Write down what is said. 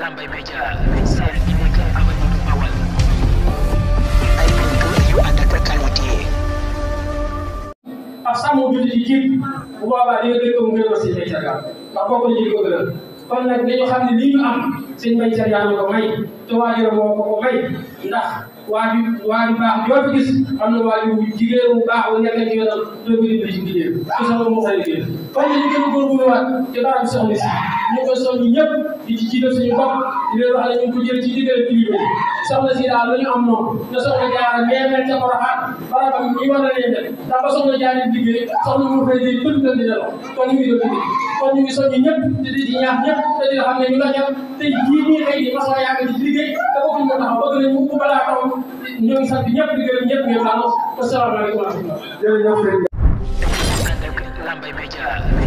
Lambaye Média seen unique avenue Bawal ay buntu yu ànd ak qualité. ak sàmm julli ci jiit bu boobaa di nga dégg mu gën a si Mbaye Thiergane ndax kooku la ñu ko gënal kon nag dañoo xam ne lii ñu am sëñ Mbaye Thiergane ko may te waajur moo ko may ndax waaju baax yoo fi gis am na waaju jigéen bu baax bu nekk ci yoonam doo ko dimbali ci jigéen ci sama mu xëy liggéey kon ñu gën a góorgóorluwaat ci barab soxna si ñu ko soññ ñëpp di ci jiital suñu bopp di leen wax ne ñu ngi ko jël ci digal kilifa yi soxna si daal la ñu am moom na soxna Jaara meemel ca Porokhane barabam ñi war a leen def ndax ba soxna Jaara liggéey soxna mu fay liggéey bëgg na di delloo kon ñu ngi doon liggéey kon ñu ngi soññ ñëpp di ñaax ñëpp te di xam ne ñu nga jël tey jii nii xëy di masoo yàgg di liggéey te bëgguñ ko taxaw bëgg nañ mu balaa taxaw ñoo ngi sant ñëpp di gërëm ñëpp ñu naan asalaamaaleykum wa rahmatulah. jërëjëf. Lambaye Média.